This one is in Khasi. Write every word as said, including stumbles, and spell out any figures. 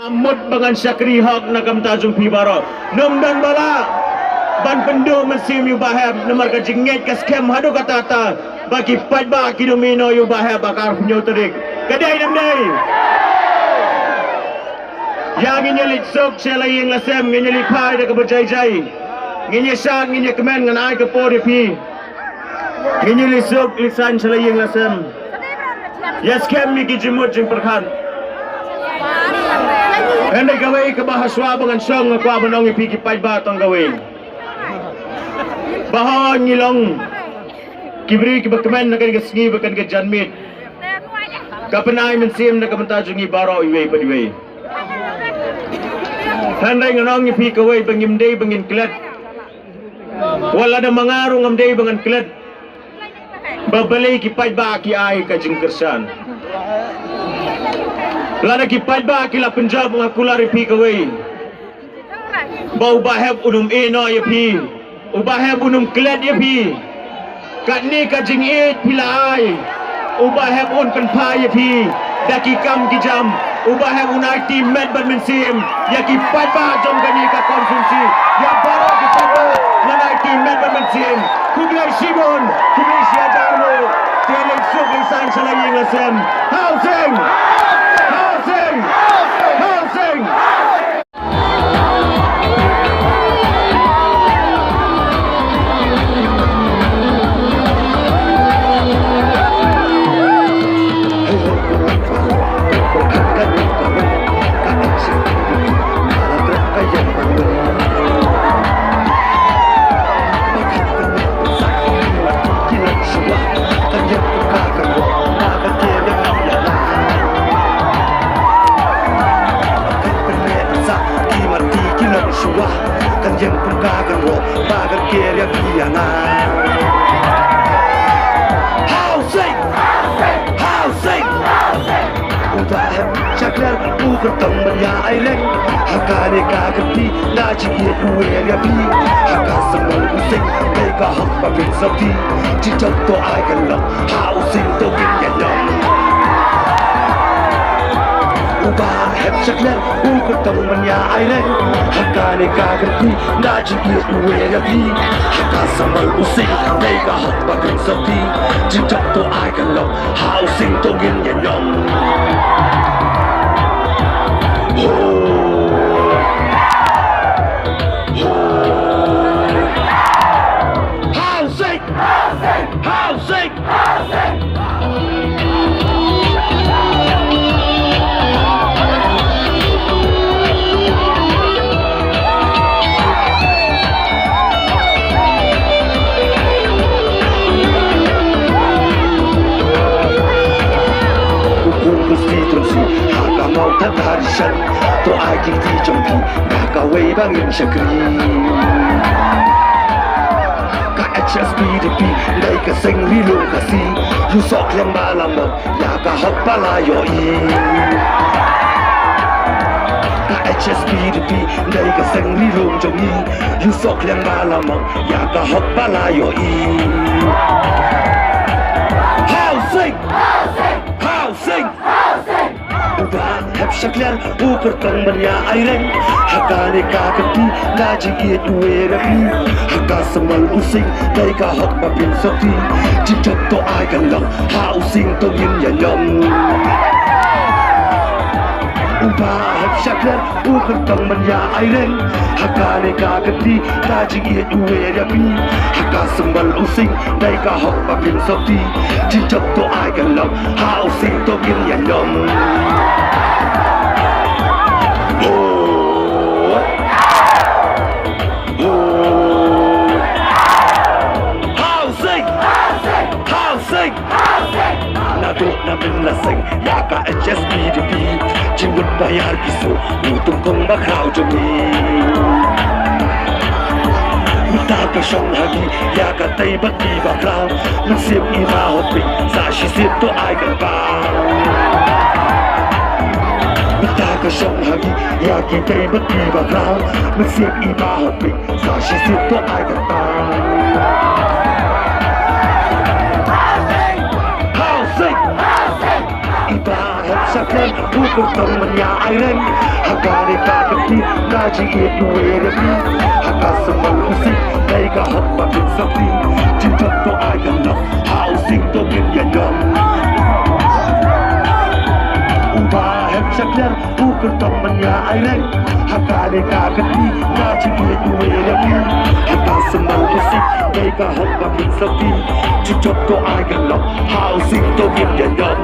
Mut ba ngan shakri hok na ka bynta jong phi baroh. Ym don ba lah ban pynduh mynsiem ïa u Bah Hep namar ka jingngeit ka skhem haduh katta katta ba ki paidbah kin ym ïehnoh ïa u Bah Hep ha ka arphew hynñiew tarik. Ka dei ne ym dei? Ïa ngin ïa leit suk sha la ïing la sem, ngin ïa leit phai da kaba jai jai. Ngin ïa shad, ngin ïa kmen, ngan ai ka por ïa phi. Ngin ïa leit suk leit saiñ sha la ïing la sem. Ïa skhem ïa ki jingmut jingpyrkhat. Hynrei kawei kaba ha shuwa ba ngan shong nga kwah ban ong ïa phi ki paidbah tang kawei. Ba hooid ngi long ki briew kiba kmen na kane ka sngi bad kane ka janmiet. Ka pynai mynsiem na ka bynta jong ngi baroh iwei pa iwei. Hynrei ngan ong ïa phi kawei ba ngim dei ba ngin klet. Wat lada ma nga ruh ngam dei ba ngan klet ba balei ki paidbah ki ai ka jingkyrshan. Lada ki paidbah ki la pynjop, nga kular ïa phi kawei ba u Bah Hep un ym ïehnoh ïa phi. U Bah Hep un ym klet ïa phi. Katne ka jingïeit phi la ai, u Bah Hep un pynphai ïa phi da ki kam ki jam. U Bah Hep un aiti met bad mynsiem ïa ki paidbah jong kane ka constituency. Ïa baroh ki paidbah ngan aiti met bad mynsiem. Khublei shibun, khublei shihajar nguh. Te leit suk leit saiñ sha la ïing la sem. Hau sing! Hau sing! Hau sing! Kan ïeng pynka kan roh ba kan ker ïa phi ïa nga. Hau sing! Hau sing! U Bah Hep Shakliar u kyrtong ban ïa ai reng ha kane ka kyrti, na jingïeit u wer ïa phi ha ka symbol u sing. Dei ka hok ba phin sngewthuh, jingjop to ai kan long ha u sing to ngin ïa ñiom. U Bah Hep Shakliar u kyrtong ban ïa ai reng ha kane ka kyrti, na jingïeit u wer ïa phi ha ka symbol u sing. Dei ka hok ba phin sngewthuh, jingjop to ai kan long ha u sing to ngin ïa ñiom. Ho. Ho. Hau sing! Hau sing! U kum u sngewthuh sngewthuh ha ka Mawthaddar Shan, to ai ki kti jong phi da kawei ba ngin shakri. Ka H S P D P dei ka seng ri lum Khasi, ïu sohkhliang ba la mut ïa ka hok ba la ïohi. Ka H S P D P dei ka seng ri lum jong ngi, ïu sohkhliang ba la mut ïa ka hok ba la ïohi. Hau sing! Hau sing! U Bah Hep Shakliar u kyrtong ban ïa ai reng ha kane ka kyrti, na jingïeit u wer ïa phi ha ka symbol u sing. Dei ka hok ba phin sngewthuh, jingjop to ai kan long ha u sing to ngin ïa ñiom. U Bah Hep Shakliar u kyrtong ban ïa ai reng ha kane ka kyrti, na jingïeit u wer ïa phi ha ka symbol u sing. Dei ka hok ba phin sngewthuh, jingjop to ai kan long ha u sing to ngin ïa ñiom. Ho. Ho. Hau sing! Hau sing! Naduh na mynta la seng ïa ka H S P D P, jingmut ba ïar ki suk, u tyngkong ba khraw jong ngi. Mynta ka shong ha ngi ïa ka tei bad ki ba khraw, mynsiem i Bah Hoping sa shisien to ai kan pang. Mynta ka shong ha ngi ïa ki tei bad ki ba khraw, mynsiem i Bah Hoping sa shisien to ai kan pang. Hau sing! I Bah Hep Shaklar u kyrtong manya ai reng ha kane ka kti ka jingïeit uwei remi ha ka symbols u sing dei ka hok ba kin sopti jingthoh to ai ka lok ha u sing to ngin ïa jong. Uba hem shaklar u kyrtong manya ai reng ha kane ka kti ka jingïeit uwei remi ha ka symbols u sing dei ka hok ba kin sopti jingthoh to ai ka lok ha u sing to ngin ïa jong.